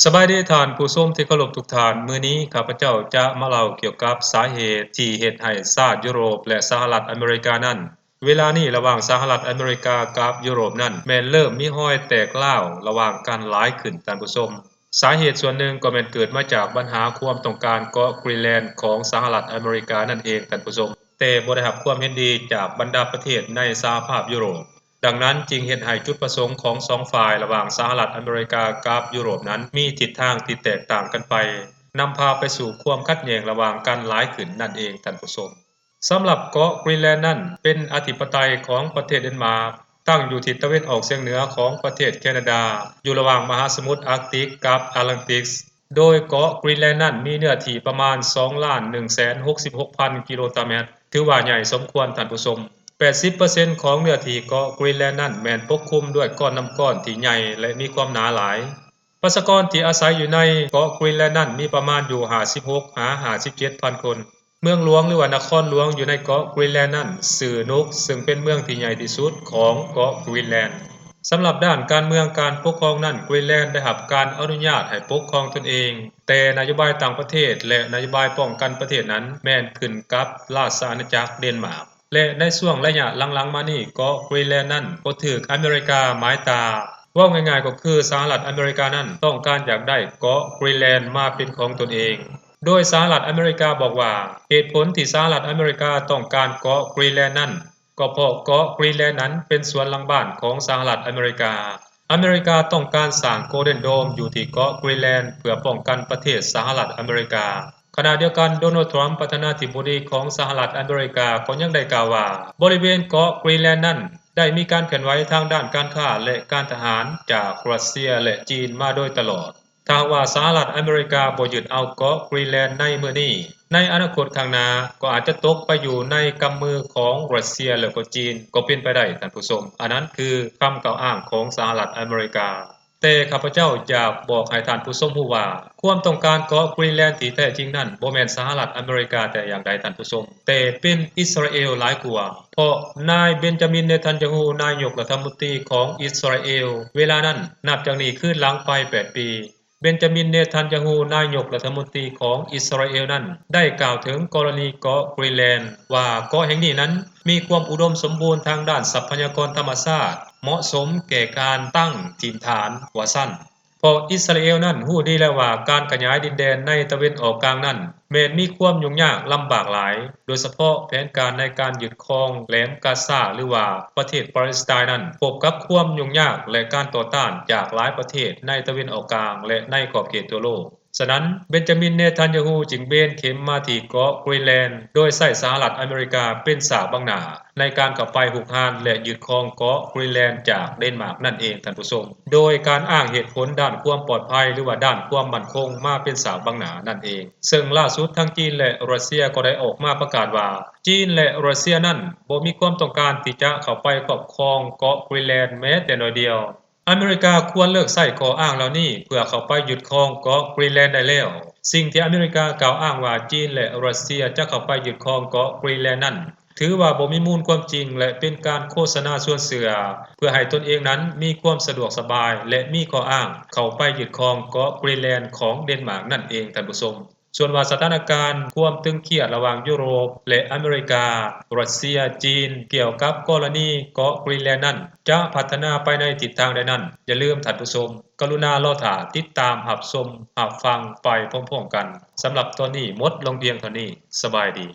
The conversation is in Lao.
ສະບາຍດີທ່ານຜູ້ຊົມທີ່ເຄົາລົບທຸກທ່ານ, ມື້ນີ້ຂ້າພະເຈົ້າຈະມາເລົ່າກ່ຽວກັບສາເຫດທີ່ເຮັດໃຫ້ຊາດຢູໂຣບ ແລະ ສະຫະລັດອາເມລິການັ້ນ ເວລານີ້ລະຫວ່າງສະຫະລັດອາເມລິກາກັບຢູໂຣບນັ້ນ ແມ່ນເລີ່ມມີຮອຍແຕກຮ້າວລະຫວ່າງກັນຫຼາຍຂຶ້ນ, ທ່ານຜູ້ຊົມ. ສາເຫດສ່ວນໜຶ່ງກໍແມ່ນເກີດມາຈາກບັນຫາຄວາມຕ້ອງການເກາະກຣີນແລນຂອງສະຫະລັດອາເມລິການັ້ນເອງ, ທ່ານຜູ້ຊົມ, ແຕ່ບໍ່ໄດ້ຮັບຄວາມເຫັນດີຈາກບັນດາປະເທດໃນສະຫະພາບຢູໂຣບ. ດັ່ງນັ້ນຈຶ່ງເຮັດໃຫ້ຈຸດປະສົງຂອງສອງຝ່າຍລະຫວ່າງສະຫະລັດອາເມລິກາກັບຢູໂຣບນັ້ນ ມີທິດທາງທີ່ແຕກຕ່າງກັນໄປ, ນຳພາໄປສູ່ຄວາມຂັດແຍ່ງລະຫວ່າງກັນຫຼາຍຂຶ້ນນັ້ນເອງ, ທ່ານຜູ້ຊົມ. ສຳລັບເກາະກຣີນແລນນັ້ນ ເປັນອະທິປະໄຕຂອງປະເທດເດນມາກ, ຕັ້ງຢູ່ທິດຕາເວັນອອກສຽງເໜືອຂອງປະເທດແຄນາດາ, ຢູ່ລະຫວ່າງມະຫາສະໝຸດອາກຕິກກັບອາດແລນຕິກ. ໂດຍເກາະກຣີນແລນນັ້ນມີເນື້ອທີ່ປະມານສອງລ້ານໜຶ່ງແສນຫົກສິບຫົກພັນກິໂລຕາແມັດ, ຖືວ່າໃຫຍ່ສົມຄວນ, ທ່ານຜູ້ຊົມ. ແປດສິບເປີເຊັນຂອງເນື້ອທີ່ເກາະກຣີນແລນນັ້ນແມ່ນປົກຄຸມດ້ວຍກ້ອນນ້ຳກ້ອນທີ່ໃຫຍ່ ແລະ ມີຄວາມໜາຫຼາຍ. ປະຊາກອນທີ່ອາໄສຢູ່ໃນເກາະກຣີນແລນນັ້ນມີປະມານຢູ່ຫ້າສິບຫົກຫາຫ້າສິບເຈັດພັນຄົນ. ເມືອງຫຼວງ ຫຼືວ່ານະຄອນຫຼວງຢູ່ໃນເກາະກຣີນແລນນັ້ນຊື່ນຸກ, ເຊິ່ງເປັນເມືອງທີ່ໃຫຍ່ທີ່ສຸດຂອງເກາະກຣີນແລນ. ສຳລັບດ້ານການເມືອງການປົກຄອງນັ້ນ, ກຣີນແລນໄດ້ຮັບການອະນຸຍາດໃຫ້ປົກຄອງຕົນເອງ, ແຕ່ນະໂຍບາຍຕ່າງປະເທດ ແລະ ນະໂຍບາຍປ້ອງກັນປະເທດນັ້ນແມ່ນຂຶ້ນກັບລາຊະອານາຈັກເດນມາກ. ແລະ ໃນຊ່ວງໄລຍະຫຼັງໆມານີ້, ເກາະກຣີນແລນນັ້ນກໍຖືກອາເມລິກາໝາຍຕາ. ເວົ້າງ່າຍໆກໍຄືສະຫະລັດອາເມລິການັ້ນຕ້ອງການຢາກໄດ້ເກາະກຣີນແລນມາເປັນຂອງຕົນເອງ. ໂດຍສະຫະລັດອາເມລິກາບອກວ່າ ເຫດຜົນທີ່ສະຫະລັດອາເມລິກາຕ້ອງການເກາະກຣີນແລນນັ້ນ ກໍເພາະເກາະກຣີນແລນນັ້ນເປັນສວນຫຼັງບ້ານຂອງສະຫະລັດອາເມລິກາ. ອາເມລິກາຕ້ອງການສ້າງໂກລເດນໂດມຢູ່ທີ່ເກາະກຣີນແລນ ເພື່ອປ້ອງກັນປະເທດສະຫະລັດອາເມລິກາ. ຂະນະດຽວກັນ, ໂດນັລ ທຣຳ ປະທານາທິບໍດີຂອງສະຫະລັດອາເມລິກາກໍຍັງໄດ້ກ່າວວ່າ ບໍລິເວນເກາະກຣີນແລນນັ້ນໄດ້ມີການເຄື່ອນໄຫວທາງດ້ານການຄ້າ ແລະ ການທະຫານຈາກຣັດເຊຍ ແລະ ຈີນມາໂດຍຕະຫຼອດ. ຖ້າຫາກວ່າສະຫະລັດອາເມລິກາບໍ່ຍຶດເອົາເກາະກຣີນແລນໃນມື້ນີ້, ໃນອະນາຄົດຂ້າງໜ້າກໍອາດຈະຕົກໄປຢູ່ໃນກຳມືຂອງຣັດເຊຍ ແລະ ກໍຈີນ ກໍເປັນໄປໄດ້, ທ່ານຜູ້ຊົມ. ອັນນັ້ນຄືຄຳກ່າວອ້າງຂອງສະຫະລັດອາເມລິກາ. ແຕ່ຂ້າພະເຈົ້າຢາກບອກໃຫ້ທ່ານຜູ້ຊົມຮູ້ວ່າ ຄວາມຕ້ອງການເກາະກຣີນແລນທີ່ແທ້ຈິງນັ້ນ ບໍ່ແມ່ນສະຫະລັດອາເມລິກາແຕ່ຢ່າງໃດ, ທ່ານຜູ້ຊົມ, ແຕ່ເປັນອິດສະຣາເອວຫຼາຍກວ່າ. ເພາະນາຍເບນຈາມິນ ເນທັນຍາຮູ້ ນາຍົກລັດຖະມົນຕີຂອງອິດສະຣາເອວເວລານັ້ນ ນັບຈາກນີ້ຄືນຫຼັງໄປແປດປີ, ເບນຈາມິນ ເນທັນຍາຮູ້ ນາຍົກລັດຖະມົນຕີຂອງອິດສະຣາເອວນັ້ນ ໄດ້ກ່າວເຖິງກໍລະນີເກາະກຣີນແລນວ່າ ເກາະແຫ່ງນີ້ນັ້ນມີຄວາມອຸດົມສົມບູນທາງດ້ານຊັບພະຍາກອນທຳມະຊາດ ເໝາະສົມແກ່ການຕັ້ງຖິ່ນຖານ ວ່າຊັ້ນ. ເພາະອິດສະຣາເອວນັ້ນຮູ້ດີແລ້ວວ່າ ການຂະຫຍາຍດິນແດນໃນຕາເວັນອອກກາງນັ້ນ ແມ່ນມີຄວາມຫຍຸ້ງຍາກລຳບາກຫຼາຍ, ໂດຍສະເພາະແຜນການໃນການຍຶດຄອງແຫຼມກາຊາ ຫຼືວ່າປະເທດປາເລສໄຕນນັ້ນ ພົບກັບຄວາມຫຍຸ້ງຍາກ ແລະ ການຕໍ່ຕ້ານຈາກຫຼາຍປະເທດໃນຕາເວັນອອກກາງ ແລະ ໃນຂອບເຂດທົ່ວໂລກ. ສະນັ້ນ, ເບນຈາມິນ ເນທັນຍາຮູ້ ຈຶ່ງເບນເຂັມມາທີ່ເກາະກຣີນແລນ ໂດຍໃຊ້ສະຫະລັດອາເມລິກາເປັນສາກບັງໜ້າ ໃນການເຂົ້າໄປຮຸກຮານ ແລະ ຍຶດຄອງເກາະກຣີນແລນຈາກເດນມາກນັ້ນເອງ, ທ່ານຜູ້ຊົມ, ໂດຍການອ້າງເຫດຜົນດ້ານຄວາມປອດໄພ ຫຼືວ່າດ້ານຄວາມໝັ້ນຄົງມາເປັນສາກບັງໜ້ານັ້ນເອງ. ເຊິ່ງລ່າສຸດທັງຈີນ ແລະ ຣັດເຊຍກໍໄດ້ອອກມາປະກາດວ່າ ຈີນ ແລະ ຣັດເຊຍນັ້ນບໍ່ມີຄວາມຕ້ອງການທີ່ຈະເຂົ້າໄປຄອບຄອງເກາະກຣີນແລນແມ້ແຕ່ໜ້ອຍດຽວ. ອາເມລິກາຄວນເລີກໃຊ້ຂໍ້ອ້າງເຫຼົ່ານີ້ເພື່ອເຂົ້າໄປຍຶດຄອງເກາະກຣີນແລນໄດ້ແລ້ວ. ສິ່ງທີ່ອາເມລິກາກ່າວອ້າງວ່າ ຈີນ ແລະ ຣັດເຊຍຈະເຂົ້າໄປຍຶດຄອງເກາະກຣີນແລນນັ້ນ ຖືວ່າບໍ່ມີມູນຄວາມຈິງ ແລະ ເປັນການໂຄສະນາຊວນເຊື່ອ ເພື່ອໃຫ້ຕົນເອງນັ້ນມີຄວາມສະດວກສະບາຍ ແລະ ມີຂໍ້ອ້າງເຂົ້າໄປຍຶດຄອງເກາະກຣີນແລນຂອງເດນມາກນັ້ນເອງ, ທ່ານຜູ້ຊົມ. ສ່ວນວ່າສະຖານະການຄວາມຕຶງຄຽດລະຫວ່າງຢູໂຣບ ແລະ ອາເມລິກາ, ຣັດເຊຍ, ຈີນ ກ່ຽວກັບກໍລະນີເກາະກຣີນແລນນັ້ນ ຈະພັດທະນາໄປໃນທິດທາງໃດນັ້ນ, ຢ່າລືມ, ທ່ານຜູ້ຊົມ, ກະລຸນາລໍຖ້າຕິດຕາມຮັບຊົມຮັບຟັງໄປພ້ອມໆກັນ. ສຳລັບຕອນນີ້ໝົດລົງພຽງເທົ່ານີ້. ສະບາຍດີ.